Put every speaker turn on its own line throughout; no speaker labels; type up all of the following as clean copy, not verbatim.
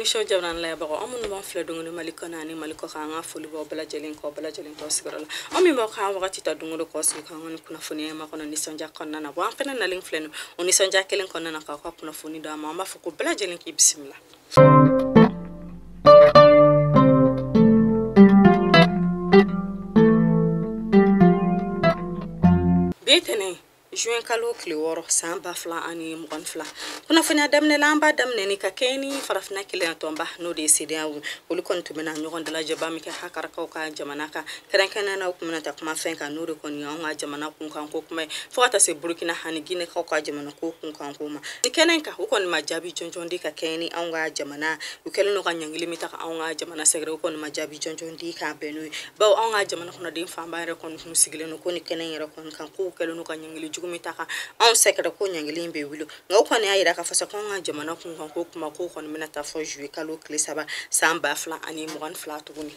Solution jabaran layɛbagaw an minnu b'an filɛ don Mali kɔnɔ ani Mali kɔkan, an ka foli b'aw bɛɛ lajɛlen kɔ, bɛɛ lajɛlen tɔ sigiyɔrɔ la. An min b'aw kan wagati ta don o don k'aw sigi k'an ka kunnafoniya makɔnɔ nisɔndiya kɔnɔna na. Bon, an fɛnɛ nalen filɛ nin o nisɔndiya kelen kɔnɔna na k'aw ka kunnafoni d'an ma. An b'a fɔ ko bɛɛ lajɛlen k'i bisimila. Bi tɛnɛn juin kalo tile 6 san 2022, kunnafoniya daminɛ la, an b'a daminɛ ni ka kɛɲɛ ni farafinna kelenya tɔnba, n'o de ye CEDEAO. Olu kɔni tun bɛna ɲɔgɔn dalajɛba min kɛ Hakarakaw ka jamana kan, kɛrɛnkɛrɛnnenya la u tun bɛna taa kuma fɛn kan, n'o de kɔni ye anw ka jamana kunkan ko kuma ye, fo ka taa se Burukina ani Ginɛkaw ka jamana ko kunkan ko ma. Ni kɛnɛ in kan, u kɔni ma jaabi jɔnjɔn di ka kɛɲɛ ni anw ka jamana, u kɛlen don ka ɲangili min ta ka anw ka jamana sɛgɛrɛ, u kɔni ma jaabi jɔnjɔn di k'a bɛn n'o ye, bawo anw ka jamana kɔnɔden fanba yɛrɛ kɔni tun sigilen don ko ni kɛnɛ in yɛrɛ kɔni kan, k'u kɛlen don ka ɲangili jugu min ta ka anw sɛgɛrɛ, ko ɲangili in bɛ wuli. Nka o kɔni y'a yira k'a fɔ sa k'anw ka jamana kunkan ko kuma ko kɔni bɛna taa fɔ juillet kalo tile 3 san 2022 tuguni.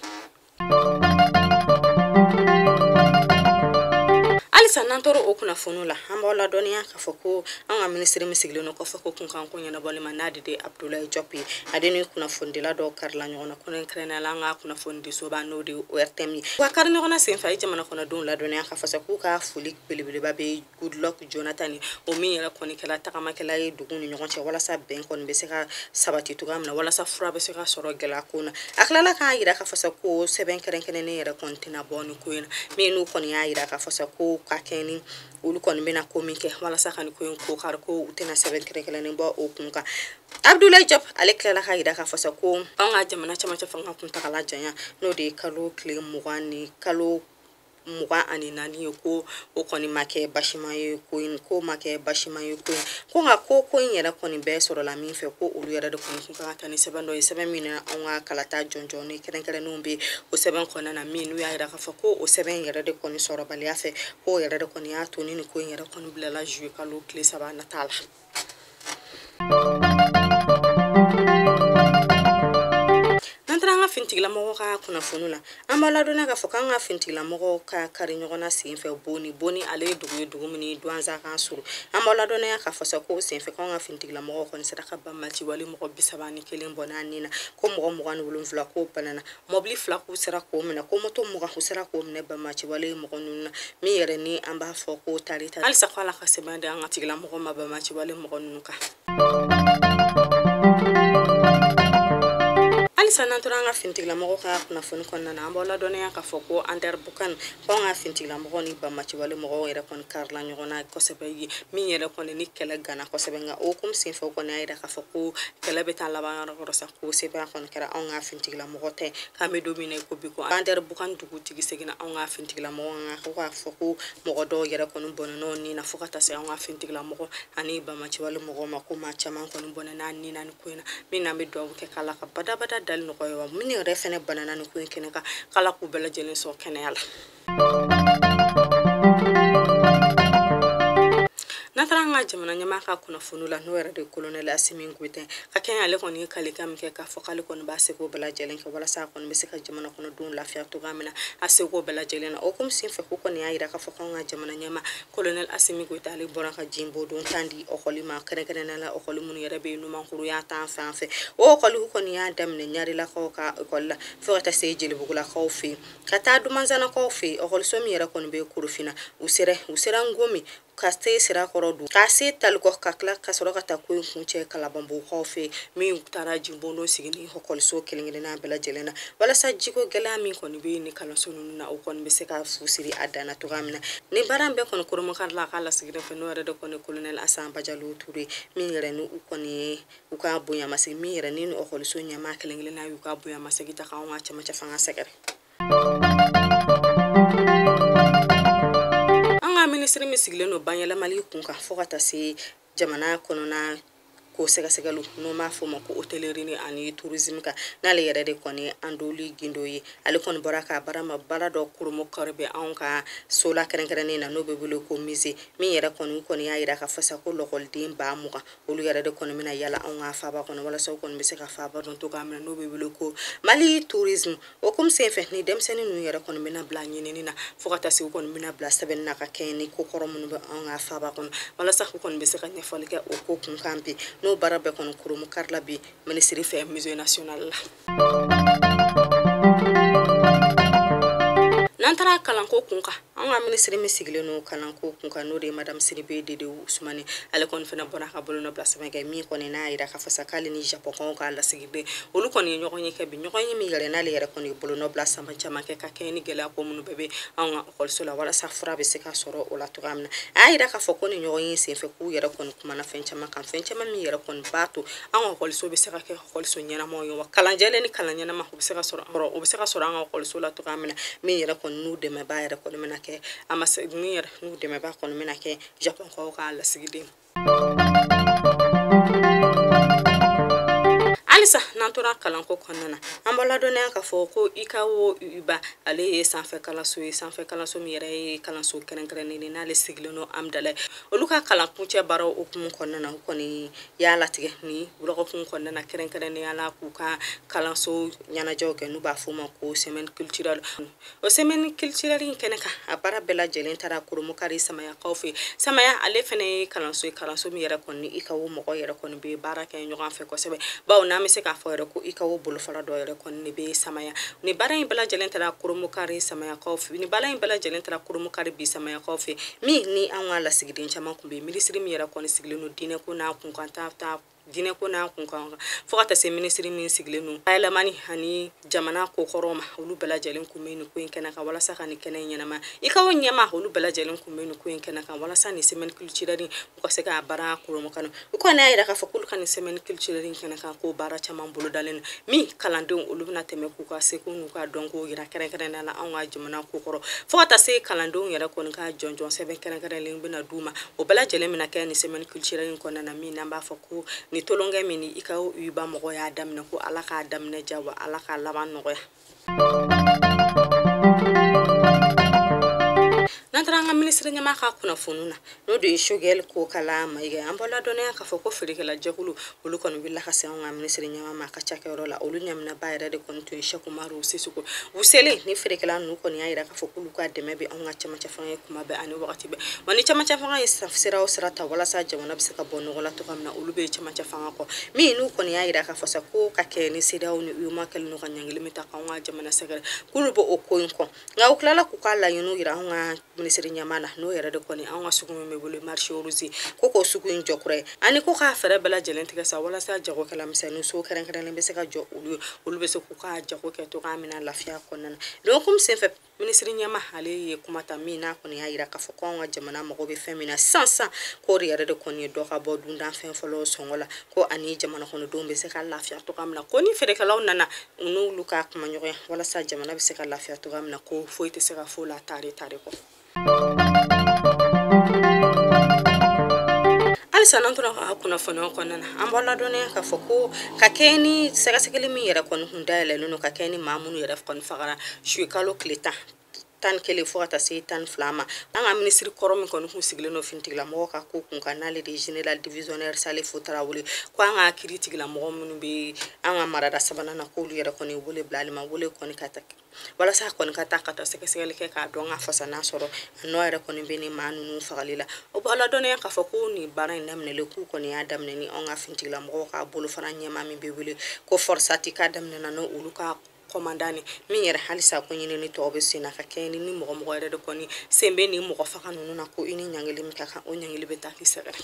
Halisa n'an tora o kunnafoniw la, an b'aw ladɔnniya k'a fɔ ko an ka minisiri min sigilen don kɔfɛ ko kunkan ko ɲɛnabɔli ma, n'a de ye Abdoulaye Diop ye, ale ni kunnafonidila dɔw karila ɲɔgɔn na, kɛrɛnkɛrɛnnenya la an ka kunnafonidisoba, n'o de ye ORTM ye. U ka kari ɲɔgɔn na senfɛ, a ye jamana kɔnɔdenw ladɔnniya k'a fɔ sa k'u ka foli belebeleba bɛ Goodluck Jonathan ye, o min yɛrɛ kɔni kɛra tagamakɛla ye dugu ni ɲɔgɔn cɛ, walasa bɛn kɔni bɛ se ka sabati cogoya min na, walasa fura bɛ se ka sɔrɔ gɛlɛya ko na. A tilala k'a yira k'a fɔ sa ko sɛbɛn kɛrɛnkɛrɛnnen yɛrɛ kɔni tɛna bɔ nin ko in na, min n'u kɔni y'a yira k'a fɔ sa ko ka kɛ ni olu kɔni bɛna ko min kɛ walasa ka nin ko in ko kari, ko u tɛna sɛbɛn kɛrɛnkɛrɛnnen bɔ o kun kan. Abdoulaye Diop ale tilala k'a yira k'a fɔ sa ko an ka jamana camancɛ fanga kuntagala janya, n'o de ye kalo tile 20 ni kalo 24 ye, ko o kɔni ma kɛ basima ye ko in, ko ma kɛ basima ye ko in ko, nka ko in yɛrɛ kɔni bɛɛ sɔrɔla min fɛ, ko olu yɛrɛ de kɔni kun kan ka taa ni sɛbɛn dɔ ye, sɛbɛn min na anw ka kalata jɔnjɔn ni kɛrɛnkɛrɛnnenw bɛ o sɛbɛn kɔnɔna na, min n'u y'a yira k'a fɔ ko o sɛbɛn yɛrɛ de kɔni sɔrɔbaliya fɛ, k'o yɛrɛ de kɔni y'a to ni nin ko in yɛrɛ kɔni bilala juillet kalo tile 3 nata la. N'an taara an ka finitigilamɔgɔw ka kunnafoni la, an b'a ladɔnniya k'a fɔ k'an ka finitigilamɔgɔw ka kari ɲɔgɔn na senfɛ Boni. Boni ale ye dugu ye, dugu min ni Duwanza kan surun. An b'a ladɔnniya k'a fɔ sa k'o senfɛ k'anw ka finitigilamɔgɔw kɔni sera ka banbaanciwale mɔgɔ 31 bɔ n'a ni na, ko mɔgɔ 27 k'o banana, mɔbili 2 k'u sera k'o minɛ, ko moto 20 u sera k'o minɛ banbaanciwale mɔgɔ ninnu na, min yɛrɛ ni an b'a fɔ ko tari ta. Halisa ko Ala ka sɛbɛn di an ka tigilamɔgɔw ma banbaanciwale mɔgɔ ninnu kan. Halisa n'an tora an ka finitigilamɔgɔw ka kunnafoni kɔnɔna na, an b'aw ladɔnniya k'a fɔ ko Anderamboukane, k'anw ka finitigilamɔgɔw ni banbaanciwale mɔgɔw yɛrɛ kɔni karila ɲɔgɔn na kosɛbɛ ye, min yɛrɛ kɔni ni kɛlɛ ganna kosɛbɛ. Nka o hukumu senfɛ, o kɔni y'a yira k'a fɔ ko kɛlɛ bɛ taa laban yɔrɔ kɔrɔ sa, ko sɛbɛn kɔni kɛra anw ka finitigilamɔgɔ tɛ, k'an bɛ don min na i ko bi, ko Anderamboukane dugutigi seginna anw ka finitigilamɔgɔw kan, ko k'a fɔ ko mɔgɔ dɔw yɛrɛ kɔni bɔnɛna ni na, fo ka taa se anw ka finitigilamɔgɔ ani banbaanciwale mɔgɔw ma, ko maa caman kɔni bɔnɛna ni na nin ko in na, min n'an bɛ dugawu kɛ k'Ala ka badabada dali nɔgɔya wa minnu yɛrɛ fɛnɛ banana nin ko in kɛnɛ kan, k'Ala k'u bɛɛ lajɛlen sɔn kɛnɛya la. N'an taara an ka jamana ɲɛmaa ka kunnafoni la, n'o yɛrɛ de ye colonel Assimi Goïta, ka kɛɲɛ ale kɔni ye kalikan min kɛ k'a fɔ k'ale kɔni b'a seko bɛɛ lajɛlen kɛ walasa a kɔni bɛ se ka jamana kɔnɔdenw lafiya cogoya min na, a seko bɛɛ lajɛlen na. O hukumu senfɛ, ko kɔni y'a yira k'a fɔ k'anw ka jamana ɲɛmaa colonel Assimi Goïta ale bɔra ka jinbodon tan di ɔkɔli ma, kɛrɛnkɛrɛnnenya la ɔkɔli minnu yɛrɛ bɛ yen numankuruya tan fan fɛ. O ɔkɔli kɔni y'a daminɛ Ɲarilakaw ka ɔkɔli la fo ka taa se Jelibugulakaw fɛ yen, ka taa Dumanzanakaw fɛ yen, ɔkɔliso min yɛrɛ kɔni bɛ Korofina, u sera Ngomi, ka se Sirakɔrɔ dun, ka se Talikɔ, ka tila ka sɔrɔ ka taa ko in kuncɛ Kalabanbugukaw fɛ yen, min taara jinbondon sigi ni ɔkɔliso kelen kelenna bɛɛ lajɛlen na, walasa jiko gɛlɛya min kɔni bɛ yen ni kalanso ninnu na, o kɔni bɛ se ka fu siri a dan na cogoya min na. Nin baara in bɛɛ kɔni koromokari la a ka lasigiden fɛ, n'o yɛrɛ de kɔni colonel Asan Bajalo Ture, min yɛrɛ ni u kɔni ye u ka bonyamasegin, min yɛrɛ ni ɔkɔliso ɲɛmaa kelen kelenna y'u ka bonyamasegin ta k'anw ka cɛmancɛ fanga sɛgɛrɛ. An ka minisiri min sigilen don banyɛlɛmali kun kan fo ka taa se jamana kɔnɔna ko sɛgɛsɛgɛliw, n'o b'a fɔ o ma ko hôtellerie ani tourisme kan, n'ale yɛrɛ de kɔni ye Andoli Gindo ye, ale kɔni bɔra ka baara ma baara dɔ koromokari bɛ anw ka so la kɛrɛnkɛrɛnnen na, n'o bɛ wele ko musée, min yɛrɛ kɔni u kɔni y'a yira k'a fɔ sa ko lɔkɔliden 20,000 olu yɛrɛ de kɔni bɛna yala anw ka faaba kɔnɔ, walasa u kɔni bɛ se ka faaba dɔn cogoya min na, n'o bɛ wele ko Mali tourisme. O hukumu senfɛ, ni denmisɛnnin ninnu yɛrɛ kɔni bɛna bila ɲinini na fo ka taa se u kɔni bɛna bila sɛbɛnni na ka kɛɲɛ ni ko kɔrɔ minnu bɛ anw ka faaba kɔnɔ, walasa u kɔni bɛ se ka ɲɛfɔli kɛ o ko kun kan bi, n'o N'o baara bɛɛ kɔni kurumu karila bi minisiri fɛ musée national la. N'an taara kalanko kun kan, an ka minisiri min sigilen don kalanko kun kan, n'o de ye madame Sidibe Dede Usumani, ale kɔni fana bɔra ka bolonɔ bila sɛbɛn kɛ min kɔni n'a yira k'a fɔ sa k'ale ni Japɔnkaw ka lasigiden olu kɔni ye ɲɔgɔn ye kɛ bi, ɲɔgɔn ye min yɛrɛ n'ale yɛrɛ kɔni ye bolonɔ bila sama caman kɛ ka kɛɲɛ ni gɛlɛya ko minnu bɛɛ bɛ anw ka ekɔliso la walasa fura bɛ se ka sɔrɔ o la cogoya min na. A y'a yira k'a fɔ ko nin ɲɔgɔn ye senfɛ k'u yɛrɛ kɔni kumana fɛn caman kan, fɛn caman min yɛrɛ kɔni b'a to an ka ekɔliso bɛ se ka kɛ ekɔliso ɲɛnamaw ye, wa kalan jɛlen ni kalan ɲɛnama o bɛ se ka sɔrɔ o bɛ se ka sɔrɔ an ka ekɔliso la cogoya min na, min yɛrɛ kɔni n'u dɛmɛbaa yɛrɛ kɔni bɛna kɛ a ma se min yɛrɛ n'u dɛmɛbaa kɔni bɛna kɛ Japɔnkaw ka lasigiden. Halisa n'an tora kalanko kɔnɔna na, an b'a ladɔnniya k'a fɔ ko ICAO UBA ale ye sanfɛ kalanso ye, sanfɛ kalanso min yɛrɛ ye kalanso kɛrɛnkɛrɛnnen ye n'ale sigilen don Amdalaye. Olu ka kalan kuncɛ baaraw hukumu kɔnɔna na, u kɔni y'a latigɛ ni lɔgɔkun kɔnɔna na kɛrɛnkɛrɛnnenya la k'u ka kalanso ɲɛnajɛw kɛ n'u b'a fɔ o ma ko semaine culturelle. O semaine culturelle in kɛnɛ kan, a baara bɛɛ lajɛlen taara Kurumukari Samayakaw fɛ. Samaya ale fɛnɛ ye kalanso ye, kalanso min yɛrɛ kɔni ICAO mɔgɔw yɛrɛ kɔni bɛ baara kɛ ɲɔgɔn fɛ kosɛbɛ, bawo n'an bɛ se k'a fɔ yɛrɛ ko ICAO bolofara dɔ yɛrɛ kɔni de bɛ Samaya. Ni baara in bɛɛ lajɛlen taara Kurumukari Samayakaw fɛ, ni baara in bɛɛ lajɛlen taara Kurumukari bi Samayakaw fɛ, min ni an ka lasigiden caman kun bɛ minisiri min yɛrɛ kɔni sigilen don diinɛko n'a kunkan ta diinɛko n'a kunkan fo ka taa se minisiri min sigilen don bayɛlɛmani ani jamana kokɔrɔw ma, olu bɛɛ lajɛlen kun bɛ nin ko in kɛnɛ kan walasa ka nin kɛnɛ in ɲɛnama. ICAO ɲɛma olu bɛɛ lajɛlen kun bɛ nin ko in kɛnɛ kan walasa nin semaine culturelle u ka se k'a baara kurumukari. U kɔni y'a yira k'a fɔ k'olu ka nin semaine culturelle in kɛnɛ kan ko baara caman bolodalen don min kalandenw olu bɛna tɛmɛ k'u ka seko n'u ka dɔnko yira kɛrɛnkɛrɛnnenya la anw ka jamana kokɔrɔ, fo ka taa se kalandenw yɛrɛ kɔni ka jɔnjɔn sɛbɛn kɛrɛnkɛrɛnlen bɛna d'u ma. O bɛɛ lajɛlen bɛna kɛ nin semaine culturelle in kɔnɔna na, min n'an b'a fɔ ko ni tolonkɛ min ni ICAO UBA mɔgɔ y'a daminɛ ko Ala k'a daminɛ diya wa Ala k'a laban nɔgɔya. N'an taara an ka minisiri ɲɛmaa ka kunnafoniw na, n'o de ye Choguel Kokalla Maïga, an b'a ladɔnniya k'a fɔ ko feerekɛla jɛkulu olu kɔni wulila ka se anw ka minisiri ɲɛmaa ma a ka cakɛyɔrɔ la. Olu ɲaminaba yɛrɛ de kɔni tun ye Cheikh Umaru Sissoco. U selen ni feerekɛla ninnu kɔni y'a yira k'a fɔ k'olu ka dɛmɛ bɛ anw ka cɛmancɛ fanga ye kuma bɛɛ ani wagati bɛɛ, wa ni cɛmancɛ fanga ye sira o sira ta walasa jamana bɛ se ka bɔ nɔgɔ la cogoya min na, olu bɛ cɛmancɛ fanga kɔ. Min n'u kɔni y'a yira k'a fɔ sa ko ka kɛ ni CEDEAO ni UEMOA kɛlen don ka ɲangili min ta k'anw ka jamana sɛgɛrɛ, k'olu bɛ o ko in kɔ. Nka u tilala k'u ka laɲiniw yira anw ka minisiri ɲɛmaa na, n'o yɛrɛ de kɔni anw ka sugu min bɛ wele marché rouge, ko k'o sugu in jɔ kura ye, ani ko k'a fɛɛrɛ bɛɛ lajɛlen tigɛ sa walasa jagokɛla misɛnninw so kɛrɛnkɛrɛnnen bɛ se ka jɔ olu ye, olu bɛ se k'u ka jago kɛ cogoya min na lafiya kɔnɔna na. Lɔgɔkun senfɛ minisiri ɲɛmaa ale ye kuma ta min n'a kɔni y'a yira k'a fɔ ko anw ka jamana mago bɛ fɛn min na sisan sisan, k'o de yɛrɛ de kɔni ye dɔ ka bɔ dundanfɛn fɔlɔ sɔngɔ la, ko ani jamana kɔnɔdenw bɛ se ka lafiya cogoya min na, ko ni feerekɛlaw nana u n'olu ka kuma ɲɔgɔnya walasa jamana bɛ se ka lafiya cogoya min na, ko foyi tɛ se ka fo la tare tare kɔ. Halisa n'an tora ka kunnafoniyaw kɔnɔna na, an b'a ladɔnniya k'a fɔ ko ka kɛ ni sɛgɛsɛgɛli min yɛrɛ kɔni kun dayɛlɛlen don ka kɛ ni maa minnu yɛrɛ kɔni fagara juillet kalo tile 11 fo ka taa se 12 ma, an ka minisiri kɔrɔ min kɔni kun sigilen don finitigilamɔgɔw ka ko kun kan n'ale de ye général divisionnaire Salifu Tarawele, ko an ka kiiri tigilamɔgɔ minnu bɛ an ka marada sabanan na, k'olu yɛrɛ kɔni wele bila ale ma, wele kɔni ka taa walasa kɔni ka taa ka taa sɛgɛsɛgɛli kɛ k'a dɔn k'a fasa n'a sɔrɔ a nɔ yɛrɛ kɔni bɛ ni maa ninnu fagali la. O b'a ladɔnniya k'a fɔ ko nin baara in daminɛlen k'u kɔni y'a daminɛ ni anw ka finitigilamɔgɔw ka bolofara ɲɛmaa min bɛ wele ko Forsati, k'a daminɛna n'olu ka commandant ni min yɛrɛ halisa ko ɲinini tɔw bɛ sen na ka kɛ ni mɔgɔ mɔgɔ yɛrɛ de kɔni sen bɛ nin mɔgɔ faga ninnu na, ko i ni ɲangili min ka kan o ɲangili bɛ taa k'i sɛgɛrɛ.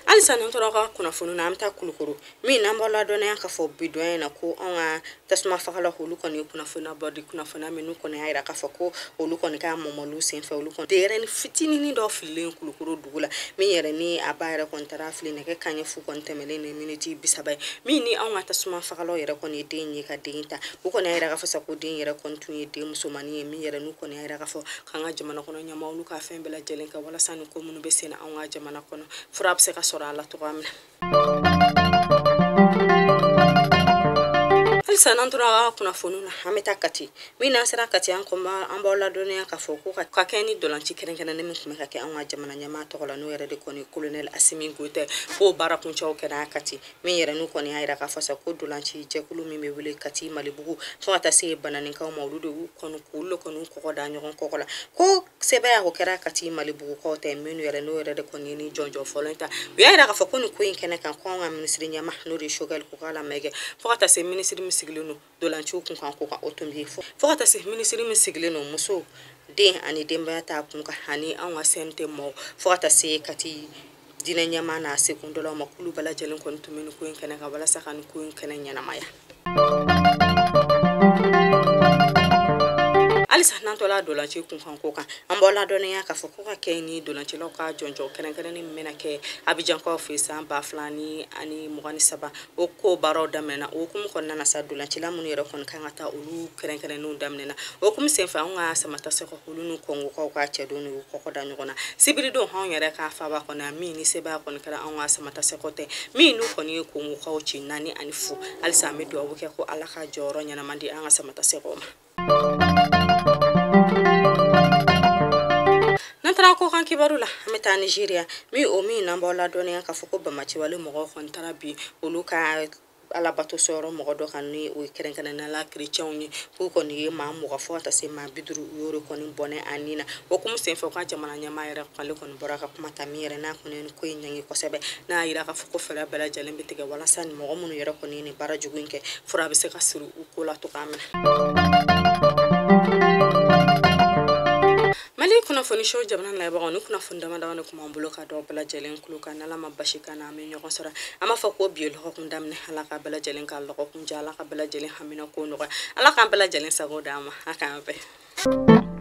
Halisa n'an tora ka kunnafoni na, an bɛ taa Kulukoro min n'an b'a ladɔnniya k'a fɔ bi don in na ko anw ka tasuma fagalaw olu kɔni ye kunnafoniya bɔ di, kunnafoniya min n'u kɔni y'a yira k'a fɔ ko olu kɔni ka mɔmɔliw senfɛ olu kɔni denyɛrɛnin fitinin dɔ fililen Kulukoro dugu la, min yɛrɛ ni a ba yɛrɛ kɔni taara fili nɛgɛ kanɲɛ fu kɔni tɛmɛnen ni miniti 30 ye, min ni anw ka tasuma fagalaw yɛrɛ kɔni ye den ye ka den ta. U kɔni y'a yira k'a fɔ sa ko den yɛrɛ kɔni tun ye den musomannin ye, min yɛrɛ n'u kɔni y'a yira k'a fɔ k'an ka jamana kɔnɔ ɲɛmaaw olu ka fɛn bɛɛ lajɛlen kɛ walasa nin ko minnu bɛ sen na anw ka jamana kɔnɔ fura bɛ se ka sɔrɔ a la cogoya min na. Halisa n'an tora kunnafoniw na, an bɛ taa Kati min n'an sera Kati, an b'aw ladɔnniya k'a fɔ ko ka kɛ ni dolanci kɛrɛnkɛrɛnnen min tun bɛ ka kɛ anw ka jamana ɲɛmaa tɔgɔ la, n'o yɛrɛ de kɔni colonel Assimi Goïta, k'o baara kuncɛw kɛra Kati, min yɛrɛ n'u kɔni y'a yira k'a fɔ sa ko dolanci jɛkulu min bɛ wele Kati Malibugu fo ka taa se Bananinkaw ma, olu de y'u kɔni k'olu de kɔni kɔgɔ da ɲɔgɔn kɔgɔ la, ko Sɛbɛn o kɛra Kati Malibugukaw tɛ minnu yɛrɛ n'o yɛrɛ de kɔni ni jɔnjɔn fɔlɔ in ta. U y'a yira k'a fɔ ko nin ko in kɛnɛ kan, ko anw ka minisiri ɲɛma n'o de ye Choguel Kokalla Maïga, fo ka taa se minisiri min sigilen don dolanciw kun kan ko kan, o tun bɛ yen, fo ka taa se minisiri min sigilen don muso den ani denbaya ta kun kan ani anw ka CNT mɔgɔw, fo ka taa se Kati diinɛ ɲɛmaa n'a sekundɔlaw ma, k'olu bɛɛ lajɛlen kɔni tun bɛ nin ko in kɛnɛ kan walasa ka nin ko in kɛnɛ ɲɛnamaya. Halisa n'an tɔla dolanci kunkan ko kan, an b'aw ladɔnniya k'a fɔ ko ka kɛ ni dolancilaw ka jɔnjɔn kɛrɛnkɛrɛnnen min bɛna kɛ Abijankaw fɛ san 2023, o ko baaraw daminɛna. O hukumu kɔnɔna na sa, dolancila minnu yɛrɛ kɔni kan ka taa, olu kɛrɛnkɛrɛnnenw daminɛna. O hukumu senfɛ, anw ka Samata Sɛkɔ olu n'u Kɔngokaw ka cɛdenw y'u kɔkɔ da ɲɔgɔn na sibiridon anw yɛrɛ ka faba kɔnɔ, min ni sebaya kɔni kɛra anw ka Samata Sɛkɔ tɛ, min n'u kɔni ye Kɔngokaw ci 4-0. Halisa an bɛ dugawu kɛ ko Ala ka jɔyɔrɔ ɲɛnama di an ka Samata Sɛkɔ ma. N'an taara kɔkan kibaru la, an bɛ taa Nigeria, min o min n'an b'aw ladɔnniya k'a fɔ ko bamaciwale mɔgɔw kɔni taara bi olu ka alabato sɔrɔ mɔgɔ dɔ kan, ni o ye kɛrɛnkɛrɛnnenya la kerecɛnw ye, k'u kɔni ye maa 20 fo ka taa se maa 50, u y'o de kɔni bɔnɛ a nin na. O hukumu senfɛ, u ka jamana ɲɛmaa yɛrɛ k'ale kɔni bɔra ka kuma ta, min yɛrɛ n'a kɔni ye nin ko in ɲangi kosɛbɛ, n'a y'a yira k'a fɔ ko fɛɛrɛ bɛɛ lajɛlen bɛ tigɛ walasa ni mɔgɔ minnu yɛrɛ kɔni ye nin baara jugu in kɛ, fura bɛ se ka siri u ko la cogoya min na. Mali kunnafoni show jamana layɛbagaw, ni kunnafoni dama dama de kun b'an bolo ka dɔw bɛɛ lajɛlen kulo kan. N'Ala ma basi kan na, an bɛ ɲɔgɔn sɔrɔ. An b'a fɔ ko bi ye lɔgɔkun daminɛ, Ala ka bɛɛ lajɛlen ka lɔgɔkun diya, Ala ka bɛɛ lajɛlen hamina ko nɔgɔya, Ala k'an bɛɛ lajɛlen sago d'an ma. A k'an bɛn.